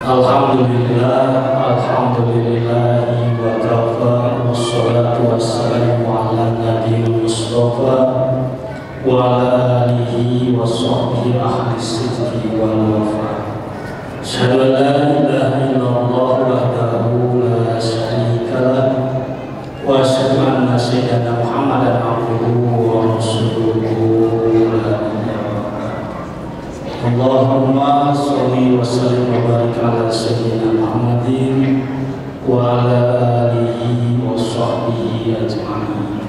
Alhamdulillah, alhamdulillahi wa kafa, wassalatu wassalamu ala nabiyil mustafa wa ala alihi wa sahbihi ahli sidqi wal wafa. Asyhadu an la ilaha illallah wahdahu la syarika lah wa asyhadu anna sayyidina Muhammadan abduhu wa rasuluhu. Allahumma sholli wa sallim wa barik ala sayyidina Muhammadin wa ala alihi wa sahbihi ajma'in.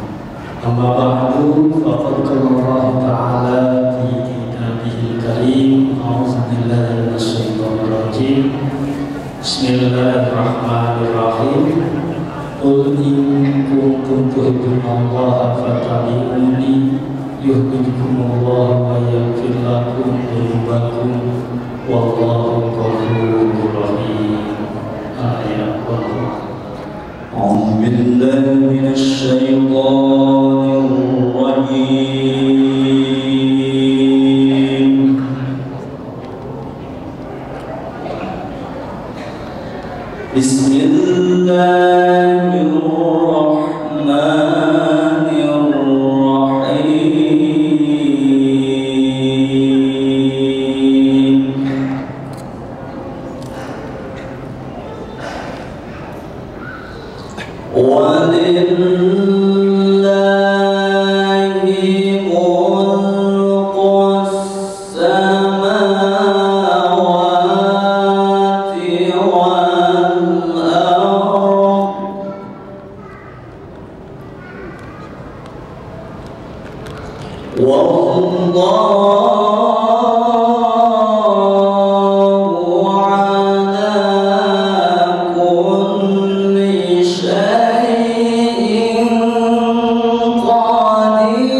Amma ba'du, faqad qala Allah ta'ala fi kitabihil karim, a'udzu billahi minasy syaithanir rajim. Bismillahirrahmanirrahim. Qul in kuntum tuhibbunallaha fattabi'uni yuhibbukumullahu wa yaghfir lakum dzunubakum wallahu ghafurur rahim. Ayat. A'udzu billahi minasy syaithanir rajim. Bismillahirrahmanirrahim. Walillahi mulkus samawati wal ardh wallahu ala kulli syai'in qadir.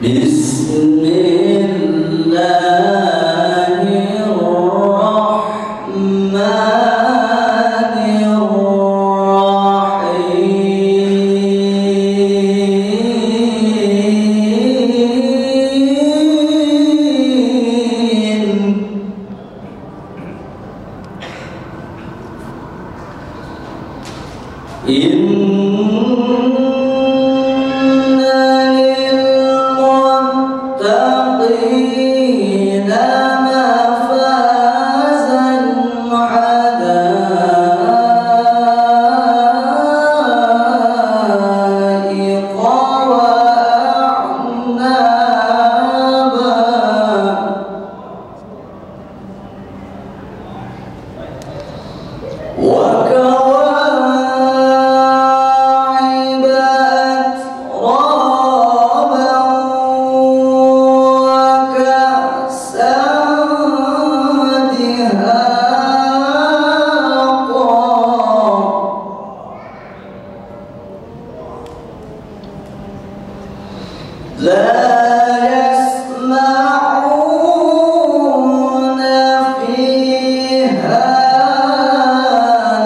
Bismillahirrahmanirrahim. Inna lil-muttaqina mafazan hada'iqa wa a'naba wa kawa'iba atraban wa ka'san dihaqqa. La yasma'una fiha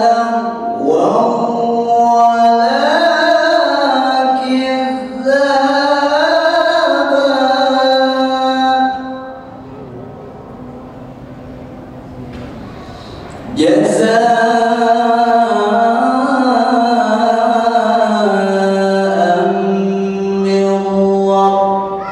lagwan wa la kidzaban. Jazaa'an min rabbihim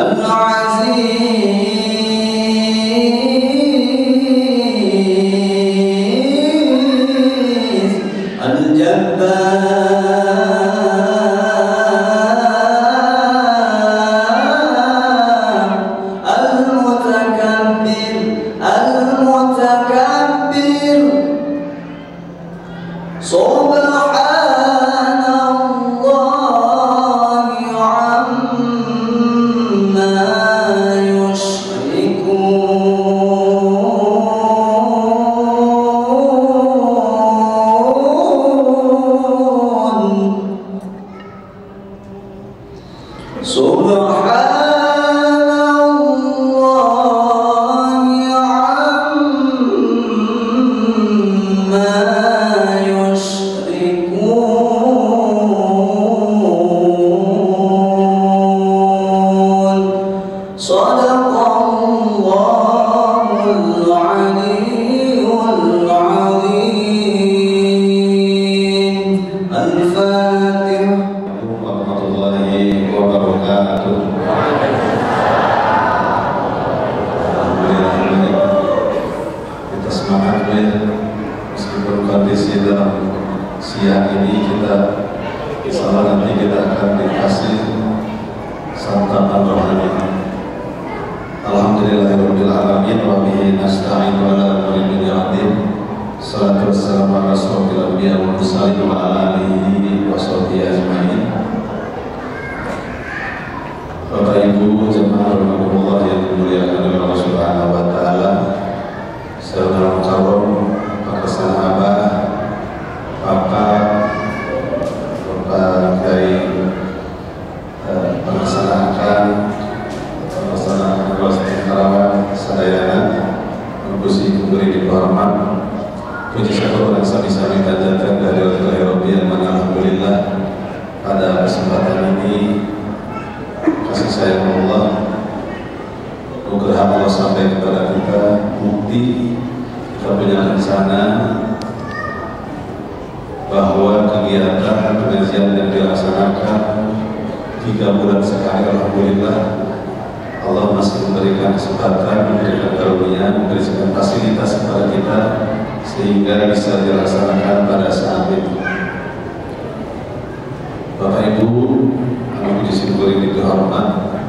Al-Aziz Al-Jabbar Al-Mutakabbir Al-Mutakabbir. Subhanallahi amma yushrikun. Subhanallahi amma yushrikun. Sadaqallahul aliyyul azim. Al-Fatihah. Warahmatullahi wabarakatuh. Alhamdulillah, kita semangat ya, meskipun kondisi dalam siang ini kita insya Allah nanti kita akan dikasih santapan rohani. Alhamdulillahirabbil alamin wa bihi nasta'in wa ala umuri dunya waddin. Salatu wassalamu ala asyrofil anbiya wal mursalin wa ala alihi wa sahbihi ajmain. Bapak Ibu jemaah rahimakumullah yang dimuliakan oleh Allah Subhanahu wa taala. Saudara Mukarram, Pak Abah, Bapak Bapak Kiai pelaksanakan kelas Karawang sadayana puji kuburi di hormat puji syukur dan sami-sami panjatkan dari Allah yang mana alhamdulillah pada kesempatan ini kasih sayang Allah, nugraha Allah sampai kepada kita, bukti kita punya rencana bahwa kegiatan pengajian yang dilaksanakan 3 bulan sekali, alhamdulillah Allah masih memberikan kesempatan, memberikan karunia, memberikan fasilitas kepada kita sehingga bisa dilaksanakan pada saat itu. Bapak Ibu, kami disyukuri dihormat,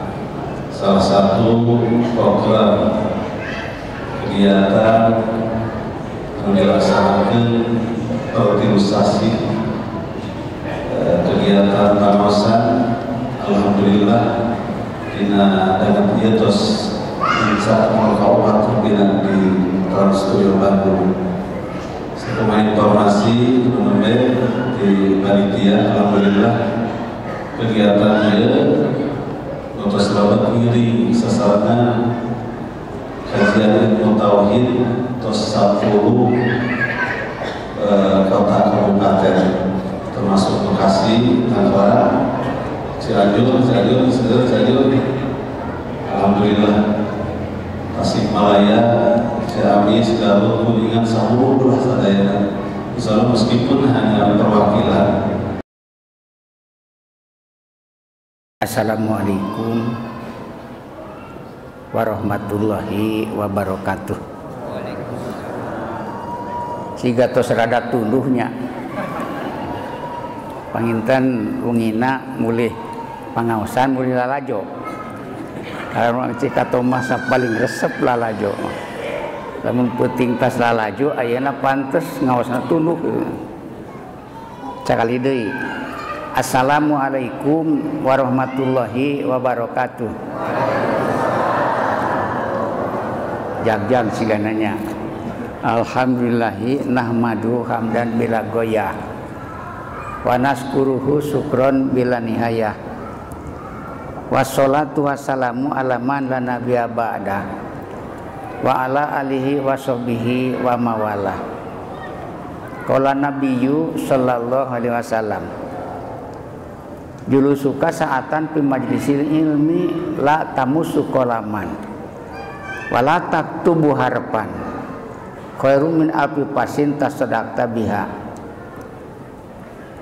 salah satu program kegiatan yang dilaksanakan tertilusasi kegiatan pengawasan, alhamdulillah dina dengan ieu tos insya Allah bina di Trans Studio Bandung. Sakumaha informasi nembe di panitia, alhamdulillah kegiatan ieu tos lebet ngiring sasarangan kajian ilmu tauhid tos 10 kota kabupaten termasuk Bekasi, Tangerang, Cianjur, Cianjur, Cianjur, Cianjur. Alhamdulillah Tasikmalaya, Ciamis, Garut, Kuningan, seluruh sadayana. Misalnya meskipun hanya perwakilan. Assalamualaikum warahmatullahi wabarakatuh. Siga tos rada tunduhnya. Panginten ungina mulih pangaosan mulih lalajo. Karena cika Thomas paling resep lalajo. Lamun peuting tas lalajo ayeuna pantes ngaosna tunduh. Cakali deui. Assalamualaikum warahmatullahi wabarakatuh. Jagjag sigananya. Alhamdulillahi nahmadu hamdan bila goyah wa naskuruhu sukron bila nihayah. Wassalatu wassalamu ala man la nabiyya ba'da wa ala alihi wa sahbihi wa mawala. Qala nabiyyu sallallahu alaihi wasallam, julusuka saatan fi majlisil ilmi la tamusu qalaman wala taktubu harfan khairum min alfi pasin tasaddaqta biha.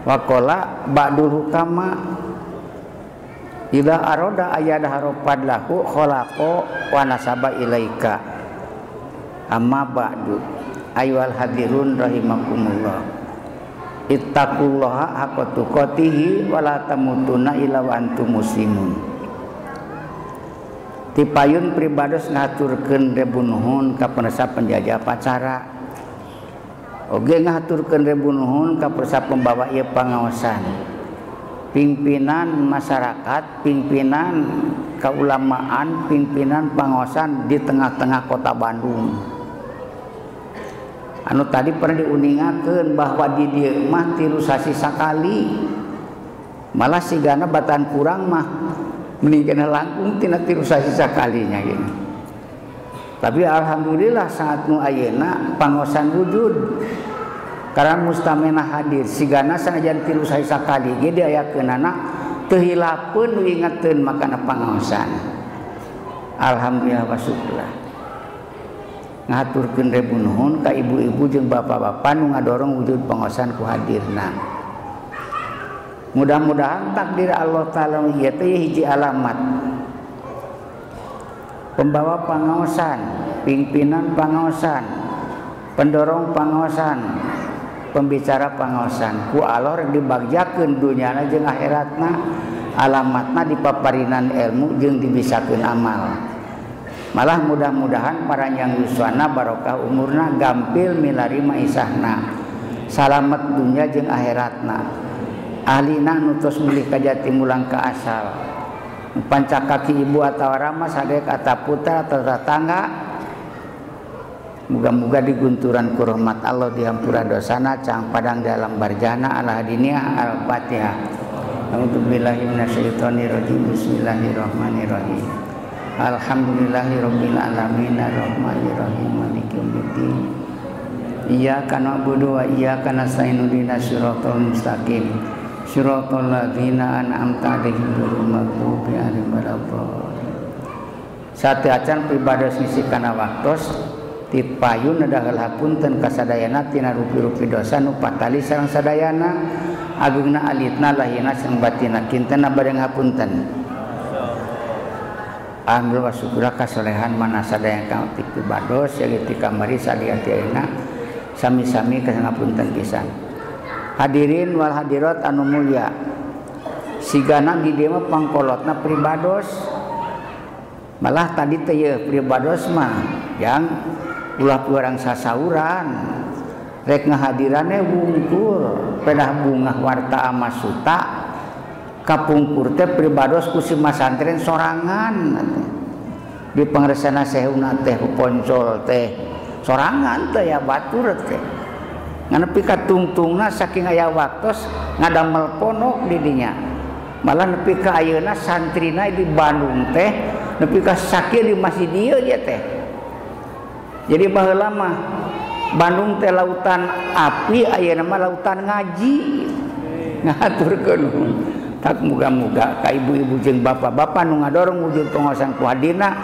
Wa qala ba'dul hukama Ida aroda ayada haropad lahu khalaqo wa nasaba ilaika. Amma ba'du. Ayyuhal hadirun rahimakumullah. Ittaqullaha haqqa tuqatih wa la tamutunna illa wa antum muslimun. Tipayun pribados ngaturkeun rebu nuhun ka penersa penjajah pacara. Oge ngaturkeun rebu nuhun ka penersa pembawa ieu pangaosan. Pimpinan masyarakat, pimpinan keulamaan, pimpinan pangaosan di tengah-tengah kota Bandung. Anu tadi pernah diuningakeun bahwa di dieu mah 3 sasi sakali. Malah sigana batan kurang mah mending kena langkung tina 3 sasi sakalinya gini. Tapi alhamdulillah saat nu ayeuna pangaosan wujud. Karena mustamena hadir sigana sanajan 3 sasi sakali ge diayakeunana teu hilapeun nu ingeteun makana pangaosan. Alhamdulillah wa syukurlah. Ngaturkeun rebu nuhun ka ibu-ibu jeung bapak-bapak nu ngadorong wujud pangaosan ku hadirna. Mudah-mudahan takdir Allah Ta'ala ieu teh hiji alamat. Pembawa pangaosan, pimpinan pangaosan, pendorong pangaosan, pembicara pangaosan ku Allah rek dibagjakeun dunyana jeung akhiratna, alamatna dipaparinan ilmu jeung dibisakeun amal. Malah mudah-mudahan paranjang yuswana barokah umurna gampil milari maisahna, salamet dunya jeung akhiratna. Ahlina nu tos mulih ka jati mulang ka asal. Pancakaki ibu atawa rama sadek atau putra atau tetangga, muga-muga digunturan ku rahmat Allah dihampura dosana cang padang dalam barjana ala hadiniah. Al-Fatihah. A'udzubillahi minasyaitonirrajim. Bismillahirrahmanirrahim. Alhamdulillahirabbil alamin arrahmanirrahim maliki yaumiddin. Iyyaka na'budu wa iyyaka nasta'in ihdinas siratal mustaqim. Siratal ladzina an'amta 'alaihim ghairil maghdubi 'alaihim waladdallin. Sateuacan pribados ngisi kana waktos tipayun dahel hapunten kasadayana tina rupi-rupi dosa nu patali sareng sadayana agungna alitna lahirna sareng batina kinten bade ngapunten. Alhamdulillah wa syukur kasolehan mana sadaya ka pribados ya ti kamari saliati ayeuna sami-sami kasangapunten pisan. Hadirin wal hadirat anu mulia, sigana di dieu mah pangkolotna pribados. Malah tadi teh yeuh pribados mah yang ulah piwarang sasauran rek ngahadirannya wungkul pedah bungah warta amasuta kapungkur teh pribados ku si masantren sorangan di pangresana sehuna teh poncol teh sorangan teh ya batur teh nganepi ka tungtungna saking aya waktos ngadamel pondok di dinya. Malah nepi ka ayeuna santrina di Bandung teh nepi ka sakieu di masjid dieu ye teh. Jadi baheula mah Bandung teh lautan api, ayeuna mah lautan ngaji. Ngaturkeun tak muga-muga ka ibu-ibu jeung bapak-bapak nu ngadorong wujud pengaosan ku hadirna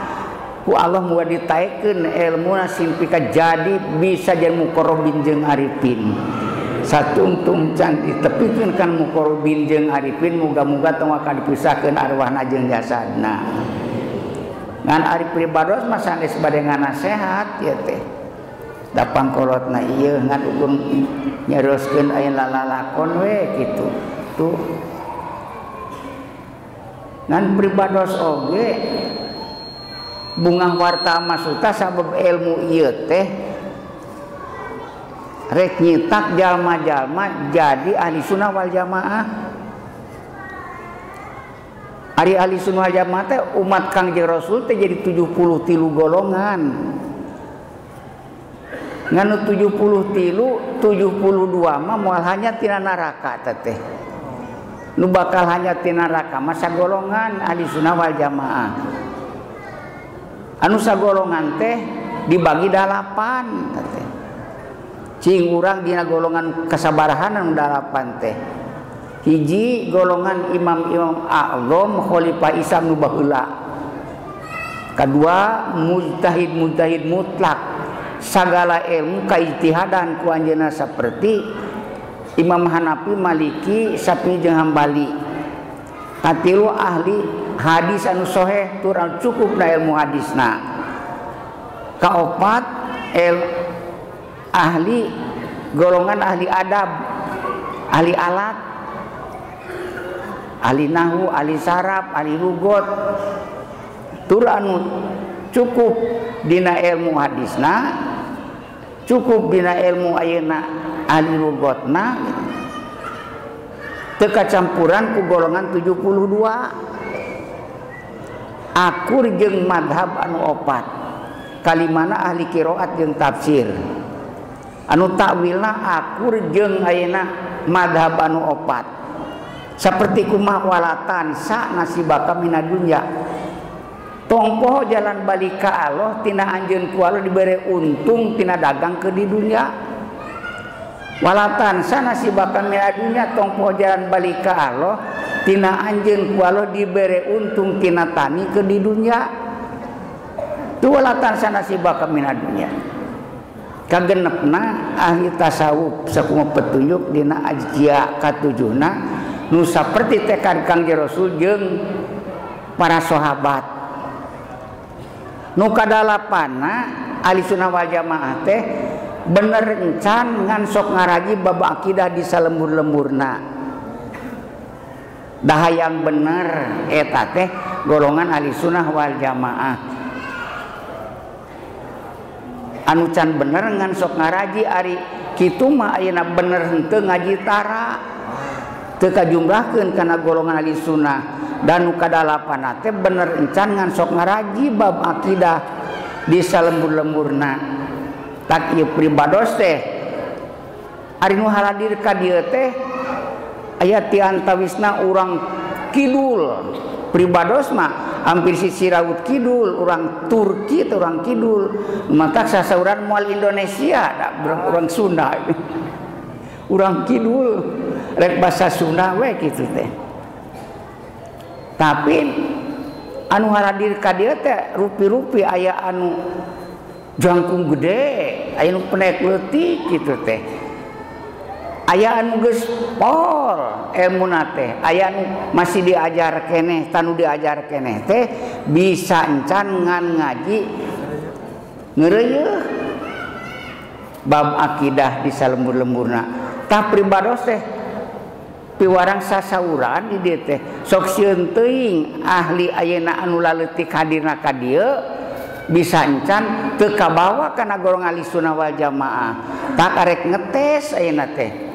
ku Allah muga ditaekeun elmuna sing pika jadi bisa jadi muqarrabin jeung arifin. Satungtung can ditepikeun kan muqarrabin jeung arifin muga-muga tong akan dipisahkeun arwahna jeung jasadna. Ngan ari pribados mah sanes bade nganasehat ieu teh. Da pangkolotna ieu ngan ukur nyarioskeun aya lalalakon we kitu. Tuh. Ngan pribados oge bungah warta masuta sabab ilmu ieu teh rek nyitak jalma-jalma jadi ahli sunnah wal jamaah. Ari ahli sunnah wal jamaah teh umat Kangjeng Rasul teh jadi 73 golongan. Nganu 73, 72 mah moal hanya tina neraka teh. Nu bakal hanya tina neraka mah sagolongan ahli sunnah wal jamaah. Anu sagolongan teh dibagi 8 teh. Cing urang dina golongan kasabarahan anu 8 teh. Hiji golongan imam-imam a'zam khalifah Islam nu baheula. Kadua mujtahid-mujtahid mutlak sagala ilmu kaijtihadan ku anjeunna saperti Imam Hanafi, Maliki, Syafi'i jeung Hambali. Katilu ahli hadis anu soheh tur anu cukup na ilmu hadisna. Kaopat ahli golongan ahli adab, ahli alat, ahli nahu, ahli saraf, ahli lugot tur anu cukup dina ilmu hadisna, cukup dina ilmu ayeuna ahli lugotna, teu kacampuran ku golongan 72 akur jeung madhab anu opat. Kalimana ahli qiraat jeung tafsir anu takwilna akur jeung ayeuna madhab anu opat. Seperti kumaha walatan sa nasibaka mina dunya, tong poho jalan balik ka Allah tina anjeun ku Allah dibere untung tina dagang ke di dunya. Walatan sa nasibaka mina dunya, tong poho jalan balik ka Allah tina anjeun ku Allah dibere untung tina tani ke di dunya. Tu walatan sa nasibaka mina dunya. Kagenepna ahli tasawuf sakumaha petunjuk dina ajkia katujuhna nu saperti tekad Kangjeng Rasul jeung para sahabat. Nu kadalapanna ahli sunnah wal jamaah teh bener encan ngan sok ngaraji bab akidah di salembur-lemburna. Dah hayang bener eta teh golongan ahli sunnah wal jamaah. Anu can bener ngan sok ngaraji ari kitu mah ayeuna bener henteu ngaji tara teu kajumlahkeun kana golongan ahli sunnah. Dan nu kadalapanna teh bener encan ngan sok ngaraji bab akidah di salembur-lemburna. Tak ieu pribados teh ari nu haladir ka dieu teh aya ti antawisna urang kidul. Pribados mah hampir sisi raut kidul, urang Turki teh urang kidul, matak sasauran moal Indonesia da urang Sunda. Urang kidul rek basa Sunda we kitu teh. Tapi anu haradir ka dieu teh rupi-rupi aya anu jangkung gede, aya nu penek leutik kitu teh. Aya anu geus pol elmuna teh, aya anu masih diajar keneh, tanu diajar keneh teh bisa encan ngan ngaji ngeureuyeuh bab akidah di salembur-lemburna. Tah pribados teh piwarang sasauran di dieu teh sok sieun teuing ahli ayeuna anu laleutik hadirna ka dieu bisa encan teu kabawa kana golongan ahli sunnah wal jamaah. Tak arek ngetes ayeuna teh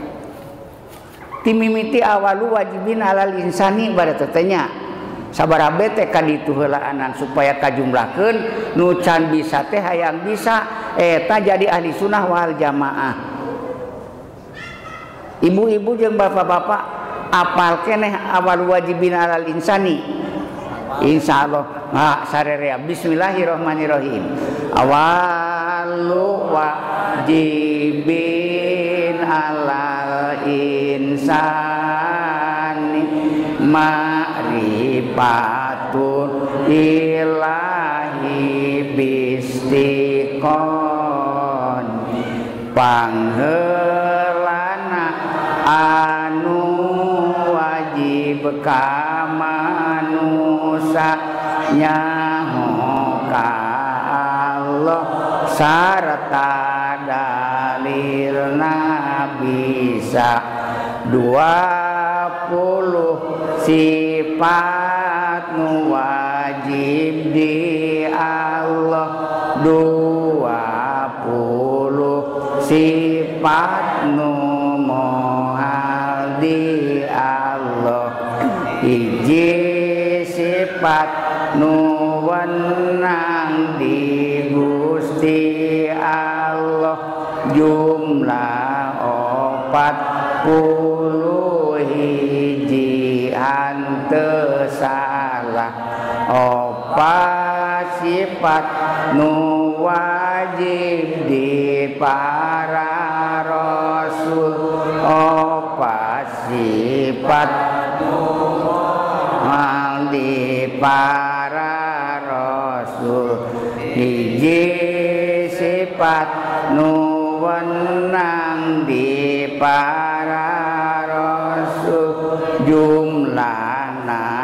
timimiti awalu wajibin alal insani bareta teh nya sabaraha teh ka ditu heulaanan supaya kajumlahkeun nu can bisa teh hayang bisa eta jadi ahli sunnah wal jamaah. Ibu-ibu jeung bapak-bapak apal keneh awal wajibin alal insani insyaallah. Ha sarerea bismillahirrahmanirrahim. Awalu wajibin alal insani ma'rifatul ilahi bistiqon pangheulana anu wajib ka manusa nyaho ka Allah sarta dalilna bisa 20 sifat nu wajib di Allah, 20 sifat nu moal di Allah, hiji sifat nu wenang di Gusti Allah jumlah 41 henteu salah, 4 sifat nu wajib di para rasul, 4 sifat nu di para rasul, hiji sifat nu wenang di para rasul jumlahna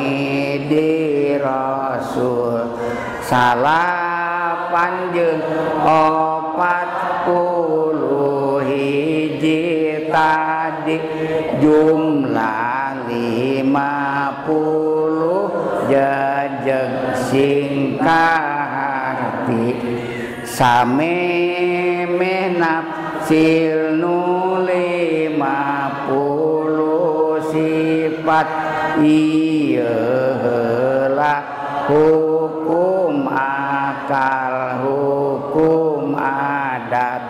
aqaidi rasul salapan jeung 40 hiji tadi jumlah 50 jejeg sing kaharti samemeh nafsil nu 50 sifat ieu heula hukum akal hukum adat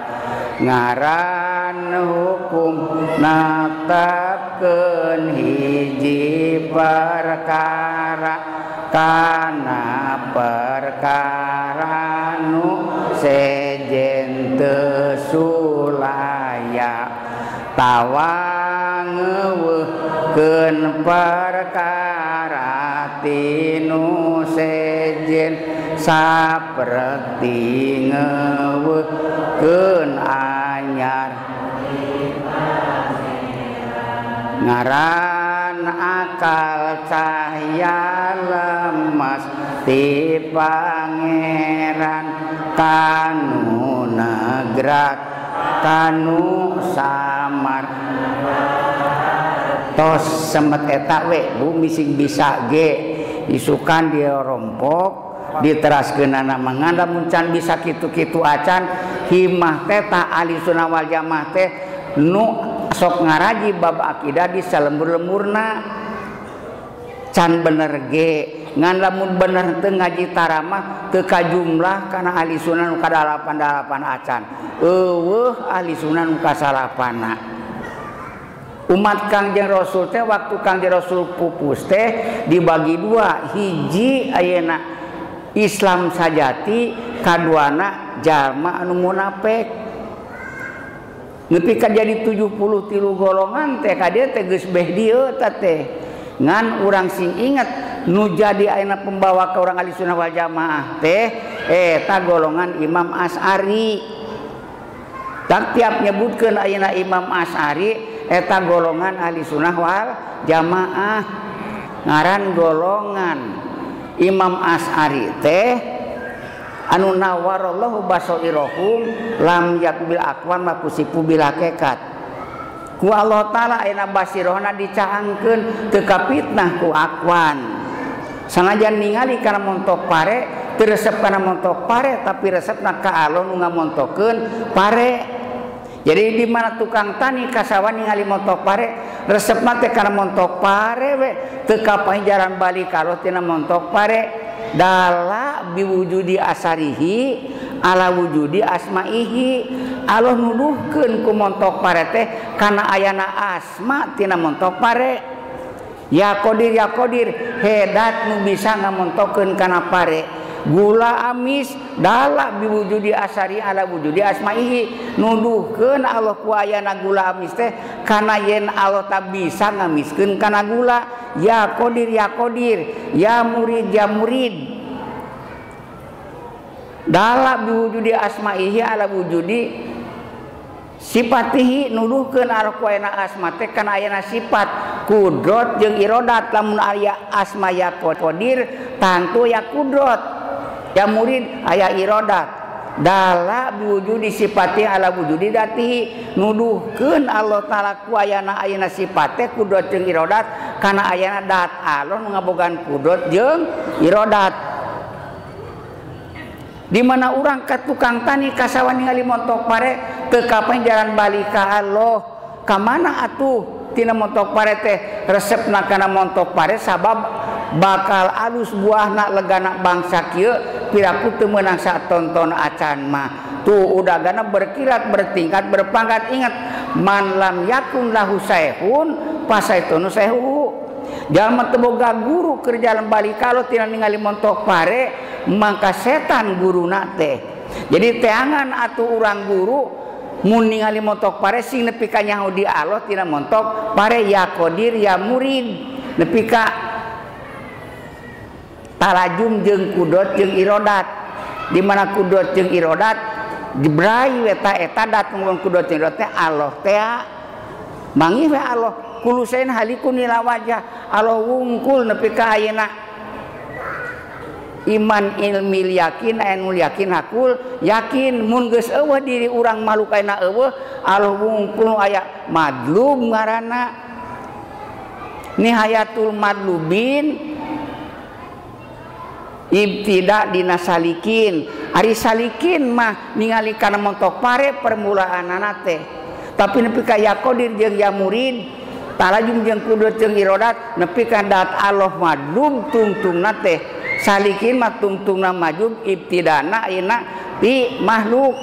ngaran hukum netepkeun hiji perkara kana perkara nu sejen teu sulaya tawa ngeuweuhkeun perkara tinu sejen saperti ngeuweuhkeun anyar ngaran akal cahya lemas ti pangeran kanu nagrak kanu samar tos semet eta we bumi sing bisa ge isukan dia rompok diteraskeunana mangan lamun can bisa kitu-kitu acan himah teh ta ahli sunnah wal jamaah teh nu sok ngaraji bab akidah di salembur-lemburna can bener ge ngan lamun bener teu ngaji taramah teu kajumlah kana ahli sunnah nu kadalapan-dalapan acan eueuh ahli sunnah nu kasalapana. Umat Kangjeng Rasul teh waktu Kangjeng Rasul pupus teh dibagi dua, hiji ayeuna Islam sajati, kaduana jalma anu munafik. Nepi ka jadi 73 golongan teh ka dieu teh geus beh dieu ta teh. Ngan urang sing inget nu jadi ayeuna pembawa ka urang ahli sunnah wal jamaah teh eta golongan Imam Asy'ari. Tak tiap nyebutkeun ayeuna Imam Asy'ari eta golongan ahli sunnah wal jamaah. Ngaran golongan Imam Asy'ari teh anu nawarallahu basoirohum lam yakbil akwan wa kusipu bil hakikat. Ku Allah Ta'ala ayeuna basirohna dicaangkeun teu kapitnah ku akwan. Sanajan ningali kana montok pare, teu resep kana montok pare tapi resepna ka Allah nu ngamontokeun pare. Jadi di mana tukang tani kasawan ningali montok pare, resepna teh kana montok pare we, teu kapahi jalan balik kalau tina montok pare. Dala biwujudi asarihi ala wujudi asmaihi. Allah nuduhkeun ku montok pare teh kana ayana asma tina montok pare. Ya Qadir ya Qadir hedat nu bisa ngamontokeun kana pare. Gula amis dala biwujudi asari ala wujudi asmaihi, nuduhkeun Allah ku ayana gula amis teh kana yen Allah tak bisa ngamiskeun kana gula. Ya Qadir ya Qadir ya murid ya murid. Dala biwujudi asmaihi ala wujudi sifatihi, nuduhkeun Allah ku ayana asma teh kana ayana sifat kudrot jeung irodat. Lamun aya asma ya Qadir tantu ya kudrot, ya murid aya irodat. Dala biwujudi sifati ala wujudi datihi, nuduhkeun Allah Ta'ala ku ayana ayana sifate kudrot jeung irodat kana ayana dat Allah nu ngabogaan kudrot jeung irodat. Di mana urang ka tukang tani kasawan ningali montok pare teu kapan jalan balik ka Allah. Ka mana atuh tina montok pare teh resepna kana montok pare sabab bakal alus buahna legana bangsa kieu piraku teu meunang satonton acan mah. Tuh udagana berkilat bertingkat berpangkat. Ingat man lam yakun lahu saehun pasaitonu sehu. Jalma teu boga guru keur jalan balik kalau tina ningali montok pare maka setan guruna teh. Jadi teangan atuh urang guru mun ningali montok pare sing nepi ka nyaho di Allah tina montok pare ya Qadir ya murid nepi ka talajum jeung kudot jeung irodat. Di mana kudot jeung irodat jebrai we ta eta dat ngomong kudot jeung irodat teh Allah teh manggih we Allah. kulusain halikun nila wajah Allah wungkul nepi ka ayeuna iman ilmi yakin ainul yakin hakul yakin mun geus eueuh diri urang makhluk ayeuna eueuh Allah wungkul aya madlub ngaranna nihayatul madlubin ibtida dina salikin. Ari salikin mah ningali kana montok pare permulaanana teh tapi nepi ka ya qadir jeung ya murid talajum jeung kudrat jeung irodat nepi ka dat Allah madlub tungtungna teh salikin mah tungtungna majub ibtidana ayeuna ti makhluk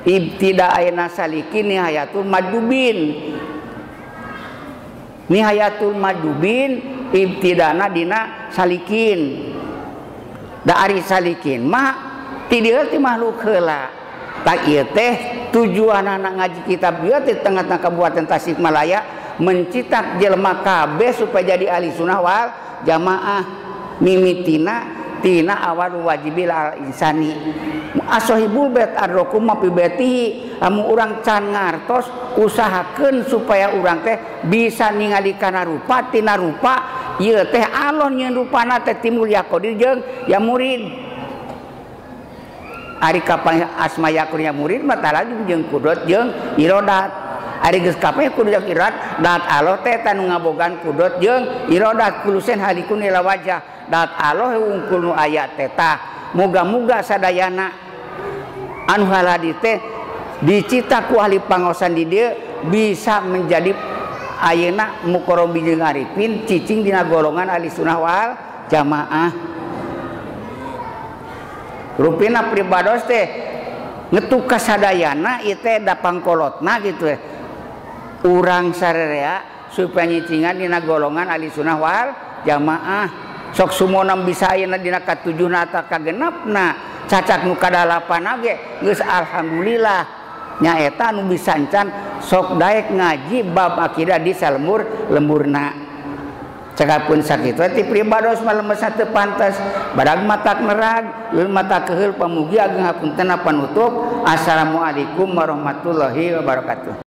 ibtida ayeuna salikin nihayatul madlubin nihayatul madlubin ibtidana dina salikin. Da ari salikin mah ti dieu ti makhluk heula. Tak ieu teh tujuanana ngaji kitab ieu teh tengah-tengah Kabupaten Tasikmalaya mencitak jelema kabeh supaya jadi ahli sunnah wal jamaah mimitina tina awal wajibil al insani. Asohibul bait arrokum ma fi baitihi amun urang can ngartos usahakeun supaya urang teh bisa ningali kana rupa tina rupa ieu teh Allah nyeun rupana teh timul ya qadir jeung ya murid. Ari kapan asma yakur ya murid mah talajum jeung kudrat jeung irodat. Ari geus kapan kudrat jeung irodat dat Allah teh tanu ngabogaan kudrat jeung irodat kulusen halikun ila wajah dat Allah wungkul nu aya teh tah. Moga-moga sadayana anu haladi teh dicita ku ahli pangaosan di dieu bisa menjadi ayeuna mukorobi jeung arifin cicing dina golongan ahli sunnah wal jamaah. Rupina pribados teh ngetuk kasadayana ieu teh da pangkolotna kitu teh urang sarerea supaya nyicingan dina golongan ahli sunnah wal jamaah. Sok sumona bisa ayeuna dina katujuhna atawa kagenepna cacak nu kadalapan ge geus alhamdulillah nyaeta nu bisa encan sok daek ngaji bab akidah di salembur lemburna. Cekapun sakitu ti pribados mah lemesna teu pantes badag matak nerag leul mata keheul pamugi ageng hapunten panutup. Assalamualaikum warahmatullahi wabarakatuh.